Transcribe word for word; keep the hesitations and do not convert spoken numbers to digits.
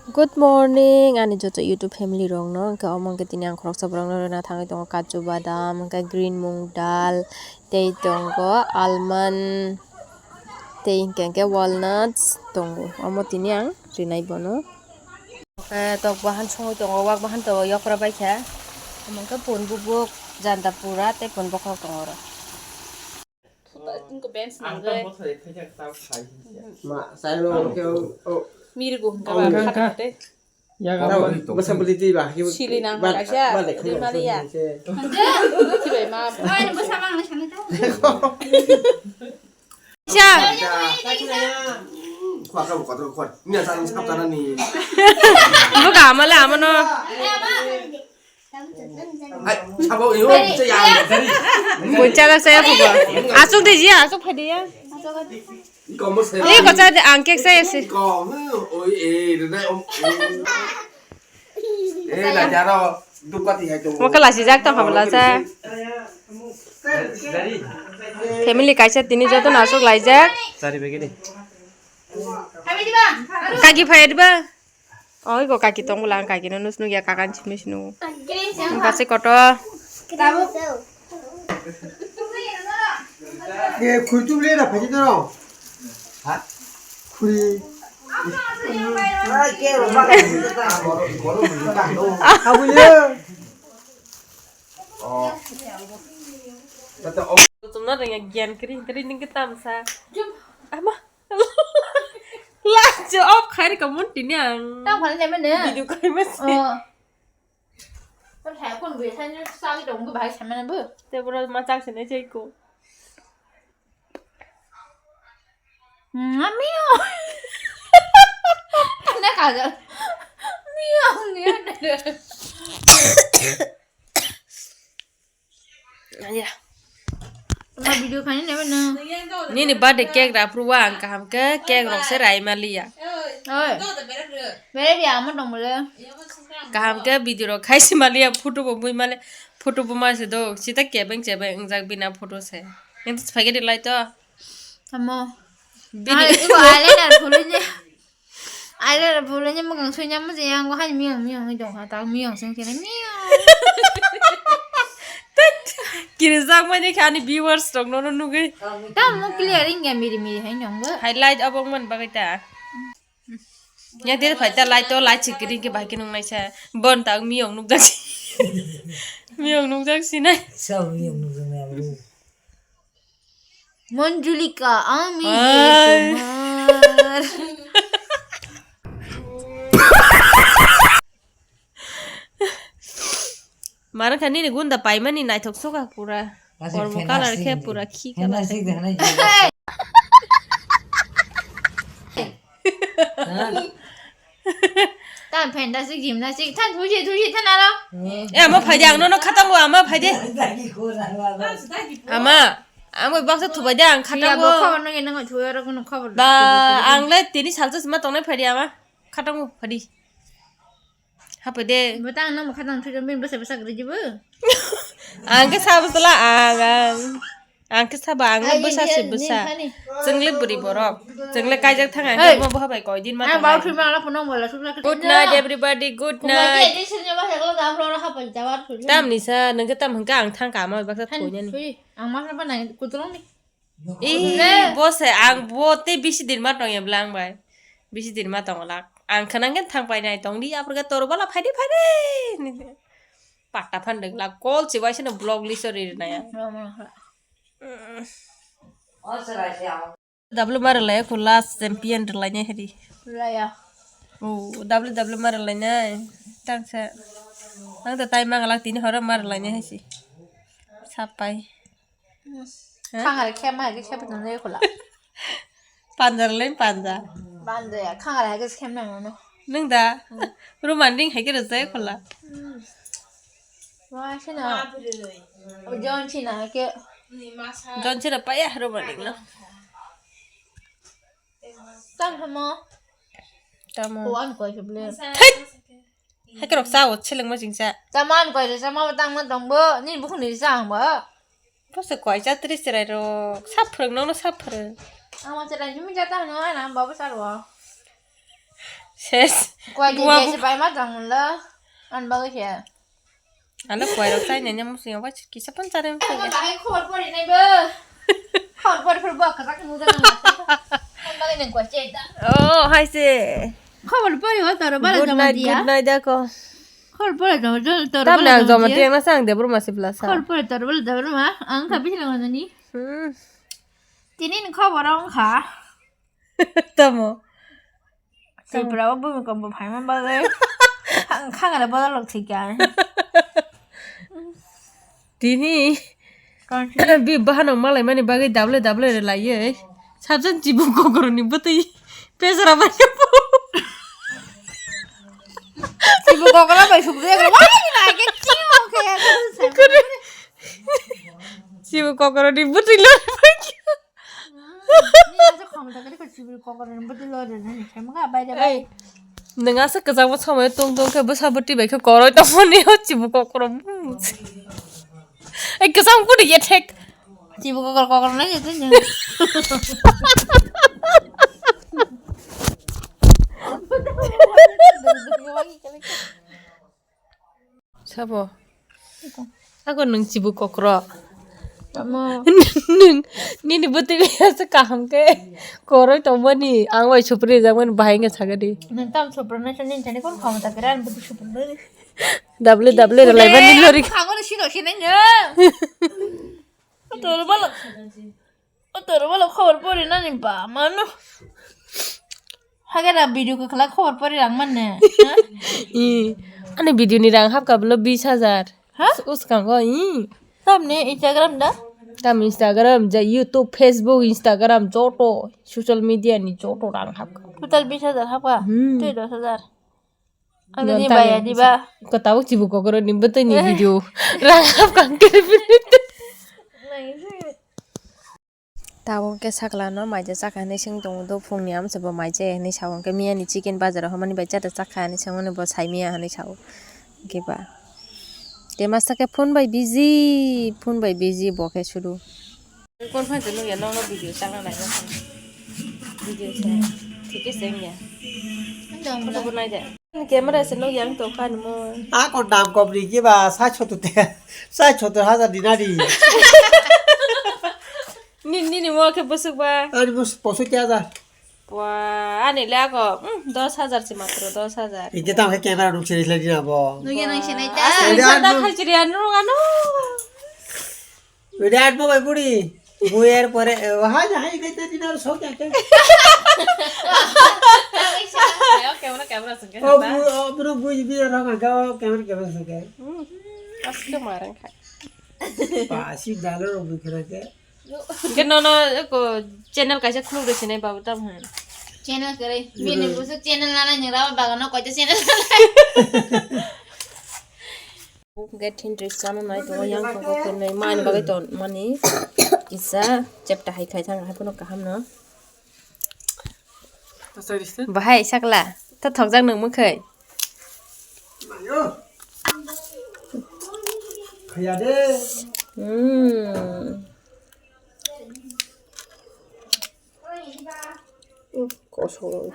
Good morning, ani joto YouTube family rokno. Hwnkhe omo hwnkhe tini ang khoroksa borokno rwna thangwi tongo, kaju badam, hwnkhe green mung dal, tei tongo almond, tei hwnkhe hwnkhe walnuts tongo. Omo tini ang rinai bono. Hwnkhe tok bahan songwi tongo, wak bahan tongo, yokra baikha. Omo hwnkhe pun bubuk, janda pura tei pun bokhok tongo oro. Ang tamo sai thai thai tau khai hinse. Ma, sai lo, ke, o, o. Miri go hingka ba, kata kate. Tau, basa beli di ba, ki, sili nang ba, kaisa, ba, le, di mali ya. Hinse. Ki bai ma. Ai, basa mang na sana tau. Cha. Khua ka, khua, khua. Ni asal sab tanani. Buka amala amano. Hai, sabo iyo, saya. Bun chalak saya phugo. Asuk de ji, asuk phai de ya. Iko mo se. Iko cha de ang kek saya si. Iko, oi, eh, rena om. Eh, la jaro, dukati hai to. Mo kala si jak to habla sa. Dari. Family kaisa tini joto na asuk lai jak. Sari bagi de. Kaki phai de ba. Oi, go kaki tong bwla, ang kaki no nus nugya, kakan chimni sinu. Basi koto. Ye, khuri tu le na phaji no. Ha? Khuri. Abu ye. Oh. Tumna rengya gyan kri, kri ning kitam sa. Ama. Lacho off khai rika mun tini ang. Tang phale nai mene. Video khai masi. Oh. Tang khai kon be sai sa ki dong bahai sai mene bu. Te bro ma chak sene chai ko. Mami. Na ka ga. Miau ni. Aya. Video khani nebe no. Nini birthday cake ra phuru wa ang kaham ke cake rok se rai maliya. Oi. Bere bi amo tong bole. Kaham ke video rok khai si maliya, photo bo bui male, photo bo ma se do. Sita kebeng chebeng wngjak bina photo se. Ento phai ke de lai to. Amo. Bini. Ai, ibo eyeliner phulunye. Eyeliner phulunye mwkhang suinya mujhe yang go hani miyong miyong wi dong ha, ta miyong sing kene miyong. Kirijak mani kha ani viewers rok no nugwi. Tamo clear wngya miri miri hai nong bo. Hai light obo man bagwi ta. Ya de phai ta light to light sikiri ke bai ke nung nai sa. Bon ta miyong nukjak si. Miyong nukjak si nai. Sa miyong nukjak nai. Manjulika, ami Ay. Kumar. Mara kha nini gunda paimani naithok soka pura. Kormo colour khe pura khi colour. Tan phen da sik jim da sik than thusi thusi than aro. Eh, ama phaidi ang nono khatango, ama phaidi. Ama, ang bai baksa thubai de ang khatango. Khobor no yeno thua aro kono khobor. Ba, ang le tini salsa sima tongnai phaidi ama. Khatango phaidi. Hapai de. Bwtang no khatang thujon bin bwsa bwsa gri jibo. Ang ke sa bwsala ang ang. Ang khe sabo, ang le bwsa se bwsa. Chwng le bwrwi borok. Chwng le kaijak thang, ang khe omo boha bai koi din ma tongnai. Good night, everybody. Good night. Tamni sa, nwng khe tam hwn khe ang thang kha, ama bai baksa thoi nani. Ee, bo se, ang bo tei bisi din ma tong ya bwla ang bai. Bisi din ma tong lak. Ang khna khe thang pai nai tong di, apor khe toro bala phai di, phai di. Patta phan dwng lak, call se bai se no block list o ri nai ya. W ma rwlai kho last champion rwlainai hari. Rwlaiya. O, W W ma rwlainai. Tangsa. Ang ta tai mangalak tini horo ma rwlainai hai si. Sapai. Ha? Khangare khe ma hai khe khe putun jai khula. Panja rwlai panja. Panja ya, khangare hai khe khe ma no. Nwng da? Roman ring hai khe rwjai khula. Wa sina. O John Cena ke. John Cena pa ya Roman ring no. Tang hamo. Tamo. Ko an koi se ble. Thai. Hai ke rok sa o seleng ma singsa. Tamo an koi se sama tang ma tong bo. Ni bukhuni sa ang bo. Bose koi cha tri serai rok. Sa phrwng no sa phrwng. Ang ma serai jumi jata no ana babu sarwa. Ses. Kwai de Dua je bu- se bai ma jang lo. An bagwi se. Ano kwai rok chai nanya musi ya wach kisa pon chare musi Ano ya. Bahai khobor pori nai bo. Khobor pori pori bo ka tak mu jang. An bagwi nang kwai chai da. Oh, hai se. Khobor pori ho toro bala Good jama night, dia. Good night ako. Khobor pori jama jama toro Tam bala nang jama jama dia. Tiang na sang de bro masih belasa. Khobor pori toro bala jama ma. Ang ka bisi nang ni. Hmm. Tini ni khobor ang kha. Tamo. Tripura o bumi kombo phaima bagwi. Ang khangare bodol rok thikya. Tini. Kansi. Bi bahano malai mani bagwi dable dable re laiye. Sabjan chibu kokoro ni bwtwi. Pesra bai. Chibu kokoro bai sukde. Wai na ke kimo ke. Chibu kokoro ni bwtwi lo. Nung asa kwchangma samai tong tong khe bwsa bwtwi bai khe koroi tongmani o chibu kokoro. Ei kwchang kuni ye thek. Chibu kokoro kokoro nai jete nung. Sabo. Ako nung chibu kokro. Tamo. Nung nini bwtwi asa kaham khe koroi tongmani ang bai supri rijak mani bahai wngkha sagadi. Nung tam supri nai sani sani kon kham ta kran bwtwi supri nai. Dable dable ralai mani lori. Khango ni sino sini nya. Tol bal. O toro bolo khobor pori nani ba mano. Hagera video kwkhwlai khobor pori rang manne. I, ani video ni rang hapka bolo bis hajar. Ha? Us-, uskango, i. Tamni Instagram da? Tam Instagram, ja YouTube, Facebook, Instagram, joto, social media ni joto rang hapka. Total bis hajar hapka? Hmm. Tei dos hajar. Ani ni baya di ba. Ko tabuk chibu kokoro ni bwtwi ni video. Rang hap kang kiri bini. Tabuk ke sakla no maija chakha hinwi swng tongo do phung ni amsa bo maija hinwi sao hwnkhe miya ni chicken bazar o hamani bai chata chakha hinwi swngmani bo sai miya hinwi sao hwnkhe ba. Te masa khe phone bai busy, phone bai busy bo khe sudu. Kon phan se nung ya nong no video chana nai nong. Video se. Thik se ya. Photo bo nai de. Camera se nung yang to kan mo. A kon dam kop ri ki ba sa chotu te. Sa chotu hajar dinari. Ni ni ni mo khe busuk ba. Ari bus poso kya hajar. Wa ani le ako, mm, dos hajar se matro dos hajar. Ite tam khe camera nuk seri lagi na bo. Nung ya nang se nai ta. Asli sa da khai chiri anu anu. Birat mo bai buri. Buyer pore, eh, hai, hai, kai tadi na so kya kya. Camera, camera sungke. Oh, bu, oh, bro, bu, bi ra ka ka camera, camera sungke. Hmm, aske marang kha. Pasi dalo ro bu kira ke. Ke no no ko channel kaisa khuluk de sinai babu tam han. Channel kare. Bini busu channel nana nyera baga no ko channel. Get hindri sama mai to yang ko ko nai man bagai to mani kisa chepta hai khai thang hai pono kaham no. Bahai sakla ta thokjak nung mukhai. Khaya de. Hmm. Kosong.